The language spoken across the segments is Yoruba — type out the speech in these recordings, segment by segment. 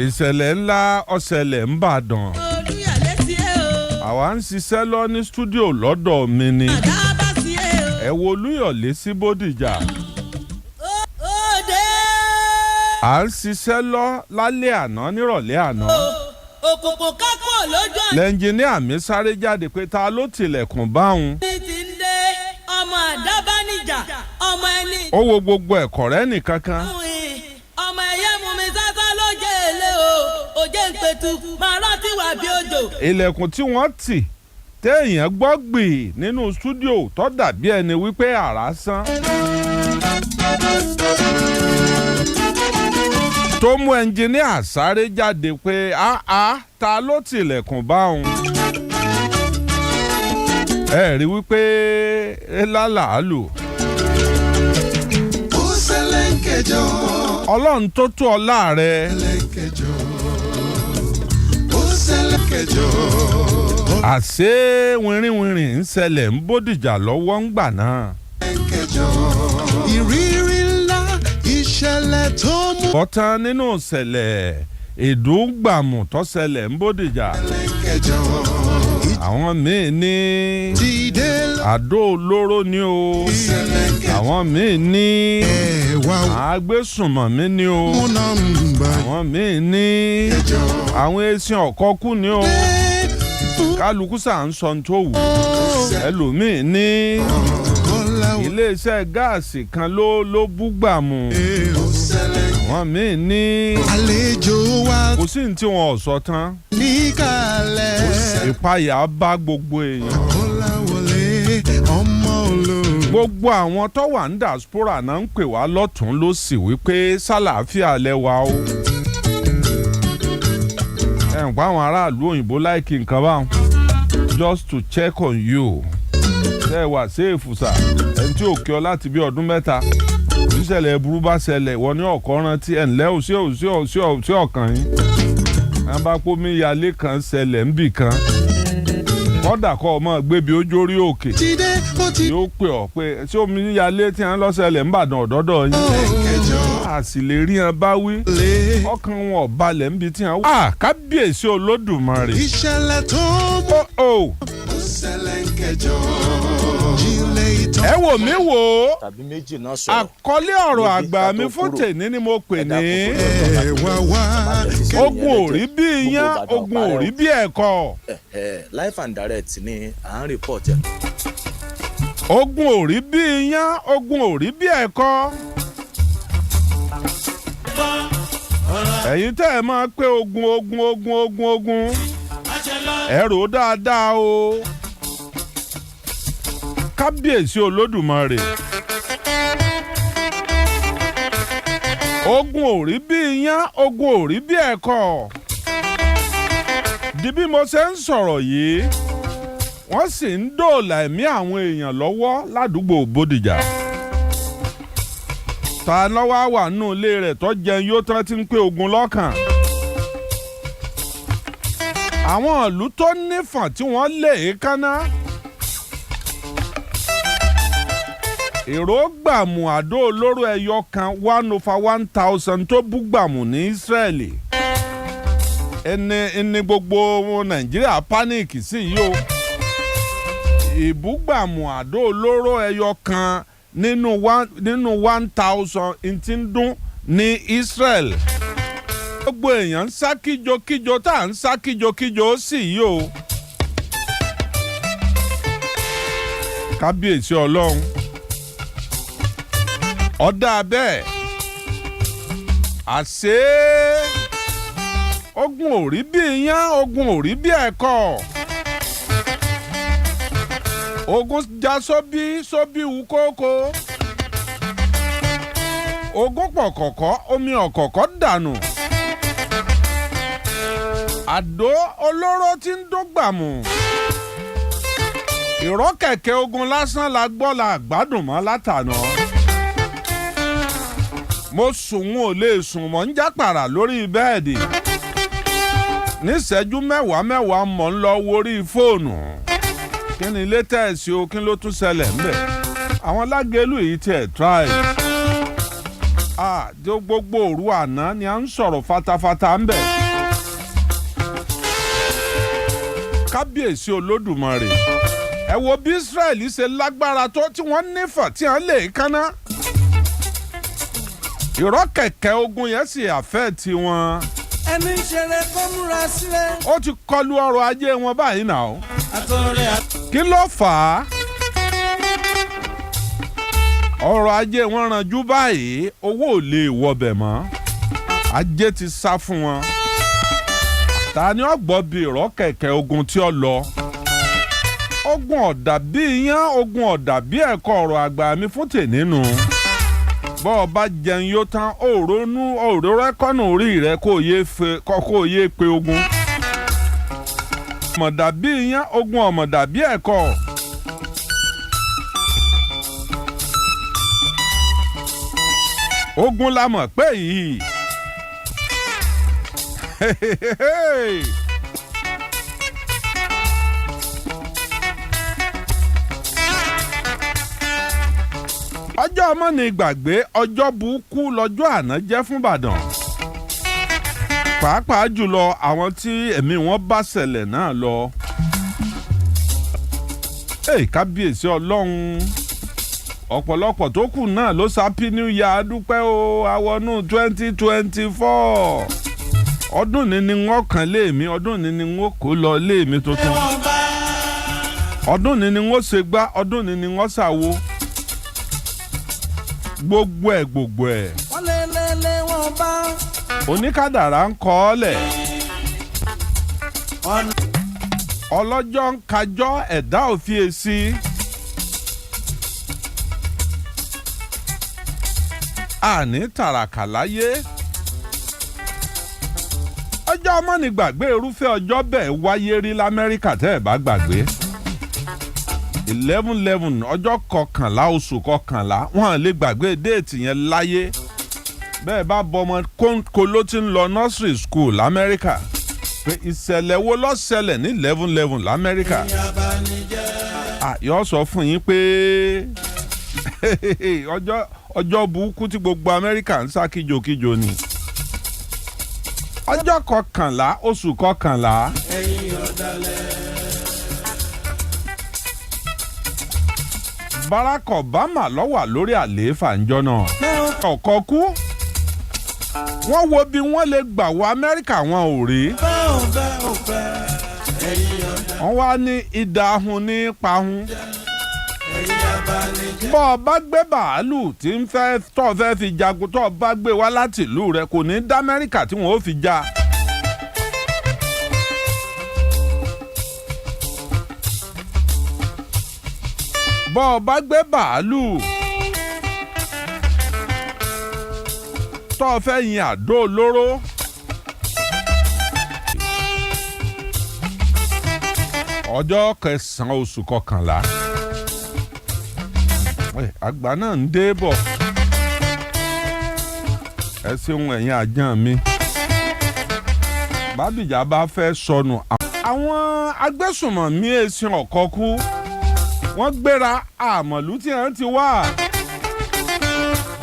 Ìṣẹ̀lẹ̀ ńlá ó ṣẹlẹ̀ n'Ìbàdàn. Olúyọ̀lé sí ẹ o. Àwa ń ṣiṣẹ́ lọ ní studio lọ́dọ̀ mi ni. Àdábà sí ẹ o. Ẹ wo Olúyọ̀lé sí Bódìjà. Òde. À ń ṣiṣẹ́ lọ lálẹ́ àná, nírọ̀lẹ́ àná. Òkùnkùn kápò lójú ọ̀nà. Lẹ́ńjìníà mi sáré jáde pé ta ló tilẹ̀kùn báwọn. Ti ń dé ọmọ àdábá níjà ọmọ ẹni. Ó wo gbogbo ẹ̀kọ́ rẹ̀ nìkankan. Ọmọ ẹyẹ mú mi sásá ló jẹ́ èlé o, òjé ń pẹ̀tù máa rántí wà bí òjò. Ilẹ̀kùn tí wọ́n tì téèyàn gbọ́ gbì nínú studio tó dàbí ẹni wípé àrá sán, tó mú ẹnjìníà sáré jáde pé áá, ta ló tilẹ̀kùn báwọn? Ẹ rí wípé lálàálù. Ó ṣẹlẹ̀ ń kẹjọ. Ọlọ́run tó tó ọlá rẹ̀. Ṣẹlẹ̀ ń kẹjọ. Ó ṣẹlẹ̀ ń kẹjọ. Àṣé wìrìwìrì ń ṣẹlẹ̀ ń Bódìjà lọ́wọ́ ń gbà náà. Ń kẹjọ. Ìrírí ńlá, ìṣẹ̀lẹ̀ tó mú. Bọ́tán nínú ìṣẹ̀lẹ̀ ìdúgbàmù tó ṣẹlẹ̀ ń Bódìjà. Ṣẹlẹ̀ ń kẹjọ. Àwọn míì ní Ìdílé lọ. àdó olóró ni o. Ṣẹlẹ̀ ń kẹjọ. Àwọn míì ní Ẹ wá àgbésùnmọ̀mí ni o. mú nọ́mbà Àwọn míì ní kẹjọ. àwọn esin ọ̀kọ́kú ni o. Kálukú sà ń sọ ohun tó wù. Ẹlòmíì ní Kọ́lá wò. iléeṣẹ́ gáàsì kan ló búgbàmù. Ó ṣẹlẹ̀. Àwọn míì ní Àlejò wa kò sí ní tí wọn ò sọ tán. níkàlẹ̀. Ìpayà bá gbogbo èèyàn. Kọ́lá wọlé ọmọ olóògbé. Gbogbo àwọn tó wà ní diaspora náà ń pè wá lọ́tún ló sì wípé sálàáfíà lẹ́wà o. Ẹ̀ ń pa àwọn aráàlú òyìnbó like nǹkan báwọn, just to check on you. Ṣe é wà safe sà? Ẹni tí ò kí ọ láti bí ọdún 3, ìṣẹ̀lẹ̀ burú bá ṣẹlẹ̀, wọ́n ní ọ̀kọ́ rántí ẹ̀ ńlẹ́ ò sí ò sí ò sí ò sí ọ̀kan yín. Wọ́n bá pómi yalé kan ṣẹlẹ̀ ńbì kan, kọ́dà kọ́ ọmọ gbébi ojú orí òkè, Ti dé, ó ti yóò pè ọ́ pé ṣé omi yalé tí wọ́n lọ ṣẹlẹ̀ ńbàdàn ọ̀dọ́dọ̀ yín? Kẹjọ. A sì lè rí wọn bá wí. Lé. Ọkàn wọn ò balẹ̀ níbi tí wọ́n wà. Kábíyèsí Olódùmarè. Ìṣẹ̀lẹ̀ tó mú. Ó ó. Ó ṣẹlẹ̀ ń kẹjọ. Jílẹ̀ ìtàn. Ẹ wò mí wò ó. Tàbí méjì náà sọ̀rọ̀. Àkọlé ọ̀rọ̀ Níbi àgbà ká mi tó fún kúrò. tèmi ni mo pè Ẹ ní dákun tó Ẹ wá wá. ogun ò rí bí iyán, ogun ò rí bí ẹ̀kọ́. Live and direct ni à ń report ẹ̀. Ogun ò rí bí iyán, ogun ò rí bí ẹ̀kọ́. Ẹ̀yin tẹ́ ẹ máa pé ogun, ogun, ogun, ogun, ogun, ẹ rò ó dáadáa o. Kábíyèsí Olódùmarè. Ogun ò rí bí iyán, ogun ò rí bí ẹ̀kọ́. Di bí mo ṣe ń sọ̀rọ̀ yìí, wọ́n sì ń dóòlà ẹ̀mí àwọn èèyàn lọ́wọ́ ládùúgbò Bódìjà. Ta lọ́wọ́ wà nínú ilé rẹ̀ tó jẹun yóò tán ti ń pé ogun lọ́kàn? Àwọn ìlú tó nífọ̀n tí wọ́n lé èékánná. Èrò gbàmù àdó olóró ẹyọ kan 1/1000 tó bú gbàmù ní Ísírẹ́lì. Ẹni ẹni gbogbo Nàìjíríà panic sí yìí o. Ìbúgbàmù àdó olóró ẹyọ kan nínú 1000 ti ń dún ní Israel. Gbogbo èèyàn ń sá kíjokíjo, tá à ń sá kíjokíjo sí yìí o. Kábíyèsí Ọlọ́run. Ọ̀dà bẹ́ẹ̀, àṣé ogun ò rí bí iyán, ogun ò rí bí ẹ̀kọ́. Ogun já sóbí sóbí wú kókó. Ogun pọ̀ kọ̀kọ́, omi ọ̀kọ̀kọ́ dànù. Àdó olóró tí ń dógbàmù. Ìrọ́ kẹ̀kẹ́ ogun lásán la gbọ́ la gbádùn mọ́ látànà. Mo sùn, n ò lè sùn mọ́, ń jápàrà lórí bẹ́ẹ̀dì. Níṣẹ́jú mẹ́wàá mẹ́wàá mọ̀ ń lọ worí fóònù. Kí ni latest o? Kí ló tún ṣẹlẹ̀ ńbẹ̀? Àwọn lágẹ̀lú yìí tiẹ̀ try. Gbogbo òru àná ni à ń sọ̀rọ̀ fatafata ń bẹ̀. Kábíyèsí Olódùmarè, ẹ wo bí Israẹli ṣe lágbára tó, tí wọ́n nífà tí wọ́n lè kánná. Ìrọ́ kẹ̀kẹ́ ogun yẹn sì àfẹ́ tiwọn. Ẹni ń ṣeré kó múra sílẹ̀. Ó ti kọlu ọrọ̀ ajé wọn báyìí náà. Àtọ̀rẹ́. Kí ló fà á? Ọrọ̀ ajé wọn ranjú báyìí, owó ò lè wọbẹ̀ mọ́, ajé ti sá fún wọn. Ta ni ó gbọ́ bí ìrọ́ kẹ̀kẹ́ ogun tí ó lọ? Ogun ọ̀dà bí iyán, ogun ọ̀dà bí ẹ̀kọ́. Ọ̀rọ̀ àgbà mi fún tènínú, bọ́ ọ bá jẹun yóò tán, òrónú òróró ẹ̀kọ́nù orí rẹ kó o yé pe ogun ọ̀mọ̀dà bí iyán, ogun ọ̀mọ̀dà bí ẹ̀kọ́. Ogun la mọ̀ pé yìí. Ọjọ́ ọmọ ní gbàgbé, ọjọ́ burúkú lọ́jọ́ àná jẹ́ fún Ìbàdàn, pàápàá jùlọ àwọn tí ẹ̀mí wọn bá ṣẹlẹ̀ náà lọ. Ee, kábíyèsí Ọlọ́run, ọ̀pọ̀lọpọ̀ tó kù náà ló happy new year, dúpẹ́ o, àwọnú 2024. Ọdún ní ni wọ́n kàn léèmí, ọdún ní ni wọ́n kó lọ léèmí tuntun, ọdún ní ni wọ́n ṣe gbá, ọdún ní ni wọ́n ṣàwo, gbogbo ẹ̀ gbogbo ẹ̀. Wọ́n lé lé lé wọn bá. Oníkádàrá ń kọ́ ọ lẹ̀. Ọ̀nà. Ọlọ́jọ́ ń kájọ́, ẹ̀dá òfin èsì. Àní tàràkà láyé. Ọjọ́ ọmọnìgbàgbé, irúfẹ́ ọjọ́ bẹ́ẹ̀ wáyé rí l'Amẹ́ríkà, tẹ́ ẹ̀ bá gbàgbé. 11/11, ọjọ́ 11 oṣù 11, wọ́n lè gbàgbé date yẹn láyé. Bẹ́ẹ̀ bá bọmọ kóńkó ló ti ń lọ nursery school l'Amẹ́ríkà pé ìṣẹ̀lẹ̀ wo ló ṣẹlẹ̀ ní 11/11 l'Amẹ́ríkà, yóò sọ fún yín pé ọjọ́ burúkú tí gbogbo Amẹ́ríkà ń sá kíjokíjo ni ọjọ́ 11 oṣù 11. Barack Obama ló wà lórí àlééfà ńjọ́ náà. Ọ̀kọ́ kú, wọ́n wo bí wọ́n lè gbà wọ Amẹ́ríkà, wọn ò rí. Wọ́n wá ní ìdáhùn ní pahun. Bọ́ ọ bá gbé bàálù tí ń fẹ́ tó fẹ́ fi jagun, tó bá gbé wá láti ìlú rẹ, kò ní dá Amẹ́ríkà tí wọ́n ó fi já. Bọ́ ọ bá gbé bàálù tó fẹ́ yin àdó olóró. Ọjọ́ 9 oṣù 11, àgbà náà ń dé bọ̀. Ẹ ṣeun, ẹ̀yin àjàn mi. Bábìjà bá fẹ́ sọnù, àwọn agbésùnmọ̀mí èsìn ọ̀kọ́ kú, wọ́n gbéra àmọ̀lú tí wọ́n ti wá,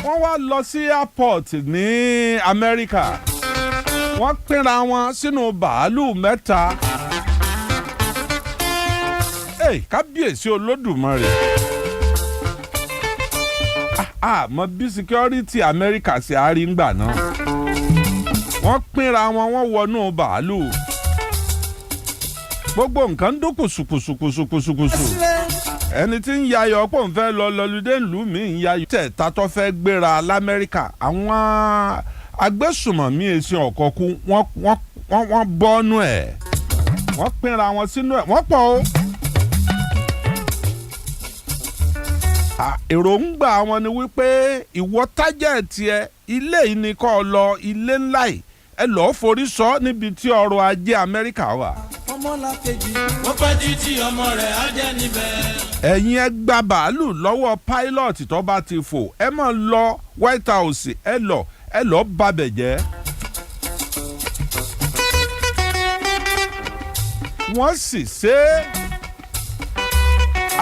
wọ́n wá lọ sí airport ní Amẹ́ríkà, wọ́n pínra wọn sínú bàálù mẹ́ta. Kábíyèsí Olódùmarè, àmọ́ bí security Amẹ́ríkà ṣe á rí ngbà náà, wọ́n pínra wọn, wọ́n wọnú bàálù, gbogbo nǹkan ń dún kùsùkùsùkùsùkùsù. Ẹni tí ń yayọ̀ pò ń fẹ́ lọ lọlúdé ìlú mi ń yayọ̀ tẹ̀ tatọ́ fẹ́ gbéra l'Amẹ́ríkà, àwọn agbésùmọ̀mí èsì ọ̀kọ̀kú wọ́n bọ́nú ẹ̀, wọ́n pínra wọn sínú ẹ̀, wọ́n pọ̀ o. Èròǹgbà wọn ni wípé ìwọ tájẹ̀tì ẹ, ilé yìí ni kọ́ ọ lọ, ilé ńlá yìí, ẹ lọ́ọ́ forí sọ níbi tí ọrọ̀ ajé Amẹ́ríkà wà. Ọmọlàkejì. Ó pẹ́ títí, ọmọ rẹ̀ á jẹ́ níbẹ̀. Ẹ̀yin ẹ gba bàálù lọ́wọ́ pilot tó bá ti fò, ẹ máa lọ White House, ẹ lọ babẹ̀ jẹ́. Wọ́n sì ṣe é,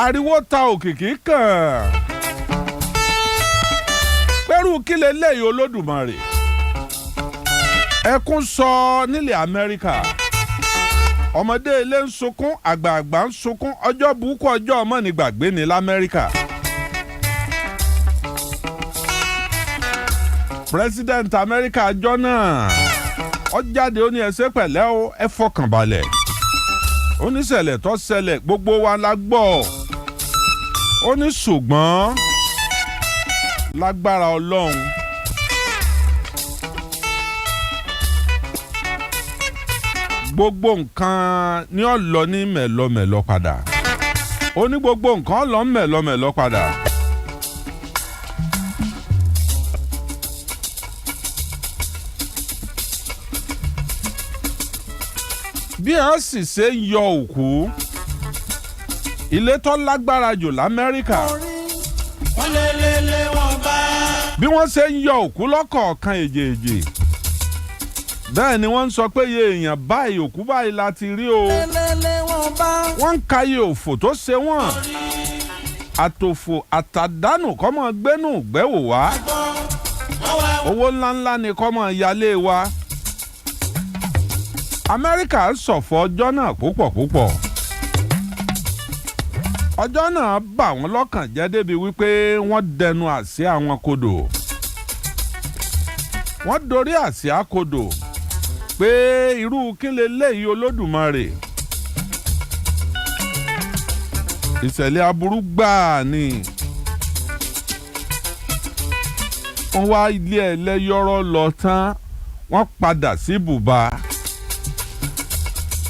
ariwo ta òkìkí kàn pẹ̀rú. Irú kí leléyìí Olódùmarè? Ẹkún sọ nílẹ̀ Amẹ́ríkà, ọmọdé ilé ń sunkún, àgbààgbà ń sunkún. Ọjọ́ burúkú, ọjọ́ ọmọ ní gbàgbé ní lamẹ́ríkà. President Amẹ́ríkà ọjọ́ náà ó jáde, ó ní ẹ ṣe pẹ̀lẹ́ o, ẹ fọkàn balẹ̀. Ó ní ṣẹlẹ̀ tó ṣẹlẹ̀, gbogbo wa la gbọ́. Ó ní ṣùgbọ́n lágbára Ọlọ́run, gbogbo nǹkan ní ó lọ ní mẹ̀lọmẹ̀lọ padà. Ó ní gbogbo nǹkan lọ mẹ̀lọmẹ̀lọ padà. Bí a sì ṣe ń yọ òkú, ilé tó lágbára jù l'Amẹ́ríkà, Wọ́n lé lé lé wọn bá. Bí wọ́n ṣe ń yọ òkú lọ́kọ̀ọ̀kan èjèèjì, bẹ́ẹ̀ ni wọ́n ń sọ pé iye èèyàn báyìí, òkú báyìí la ti rí o. Lélẹ́lẹ́ wọn bá. Wọ́n ń ka iye òfò tó ṣe wọ́n, àtòfò àtàdánù kọ́mọ gbénú gbẹ́wò wá, owó ńláńlá ni kọ́mọ yálé wa. Amẹ́ríkà ṣọ̀fọ̀ ọjọ́ náà púpọ̀ púpọ̀. Ọjọ́ náà bà wọ́n lọ́kàn jẹ́ débi wípé wọ́n dẹnu àsíá wọn kodò, wọ́n dorí àsíá kodò pé irú kí leléyìí Olódùmarè? Ìṣẹ̀lẹ̀ aburú gbáà ni. Wọ́n wá ilé ẹlẹ́yọ̀rọ̀ lọ tán, wọ́n padà sí ibùba.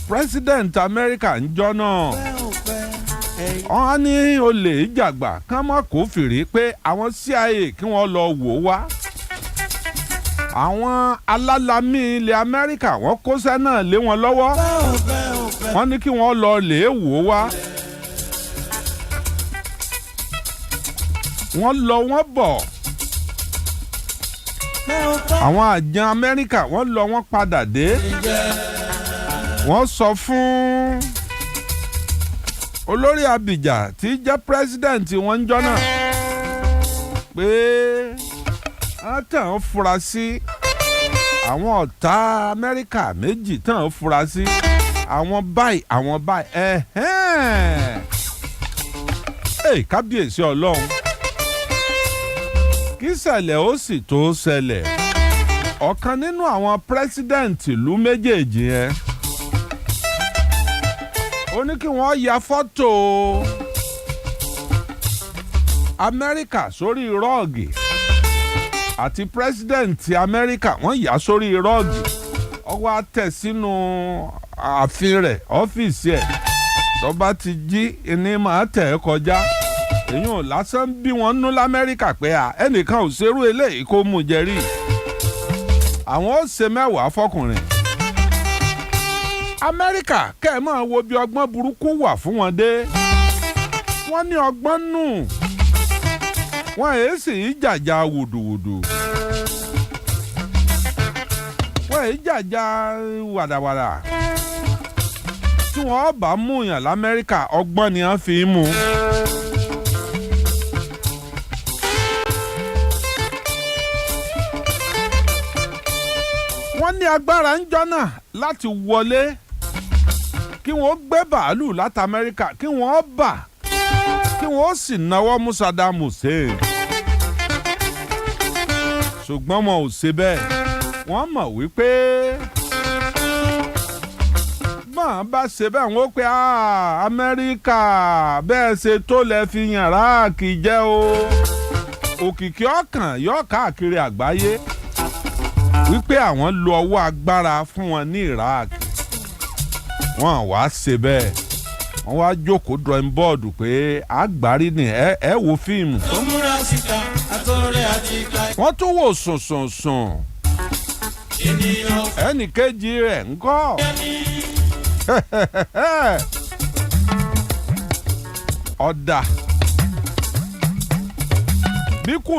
President Amẹ́ríkà ń jọ́ náà, wọ́n ní olè ìjàgbá kán mọ́ kó fìrí pé àwọn CIA kí wọ́n lọ wò wá. Àwọn alálàmí ilẹ̀ Amẹ́ríkà, wọ́n kóṣẹ́ náà lé wọn lọ́wọ́, wọ́n ní kí wọ́n lọ lè wò wá. Wọ́n lọ, wọ́n bọ̀. Àwọn àjàn Amẹ́ríkà, wọ́n lọ, wọ́n padà dé. Wọ́n sọ fún olórí Abidjan tí jẹ́ president wọn ń jọ́ náà pé wọ́n tàn án fura sí àwọn ọ̀tá Amẹ́ríkà méjì, tàn án fura sí àwọn báyìí, àwọn báyìí. Ẹ̀hẹ́n, ẹ̀ kábíyèsí Ọlọ́run! Kí ṣẹlẹ̀ ó sì tó ṣẹlẹ̀, ọ̀kan nínú àwọn president ìlú méjèèjì yẹn, ó ní kí wọ́n ya fọ́tò Amẹ́ríkà sórí rug àti president Amẹ́ríkà. Wọ́n yà sórí rug, ó wá tẹ̀ sínú ààfin rẹ̀, ọ́fíìsì ẹ̀. Tó bá ti jí ní máa tẹ̀ ẹ́ kọjá. Èyí ò lásán bí wọ́n nú l'Amẹ́ríkà pé à ẹnìkan ò ṣerú eléyìí kó mú jẹ rí. Àwọn ó ṣe mẹ́wàá fọkùnrin Amẹ́ríkà. Kẹ́ ẹ̀ máa wo bí ọgbọ́n burúkú wà fún wọn dé. Wọ́n ní ọgbọ́n nù wọ́n, èé sì í jàjà wùdùwùdù, wọ́n èé jàjà wàdàwàdà. Tí wọ́n bá mú yàn l'Amẹ́ríkà, ọgbọ́n ni wọ́n fi ń mú. Wọ́n ní agbára ń jọ́nà láti wọlé, kí wọ́n gbé bàálù láti Amẹ́ríkà, kí wọ́n bà, kí wọ́n sì náwó mú Saddam Hussein, ṣùgbọ́n wọn ò ṣe bẹ́ẹ̀. Wọ́n mọ̀ wípé bọ́n bá ṣe bẹ́ẹ̀, wọ́n pé Amẹ́ríkà bẹ́ẹ̀ ṣe tó lẹ́ fi yàn ráàkì jẹ́ o. Òkìkí ọkàn yọ káàkiri àgbáyé wípé àwọn lo ọwọ́ agbára fún wọn ní Iraq. Wọ́n wá ṣe bẹ́ẹ̀, wọ́n wá jókòó drawing board pé àgbárí ni ẹ ẹ wo fíìmù. Ó múra síta àtọ̀rẹ́ àti ìka. Wọ́n tún wò sùn sùn sùn. Ènìyàn ẹnì kejì rẹ̀ ńkọ́? ní. Ọ̀dà bí kò.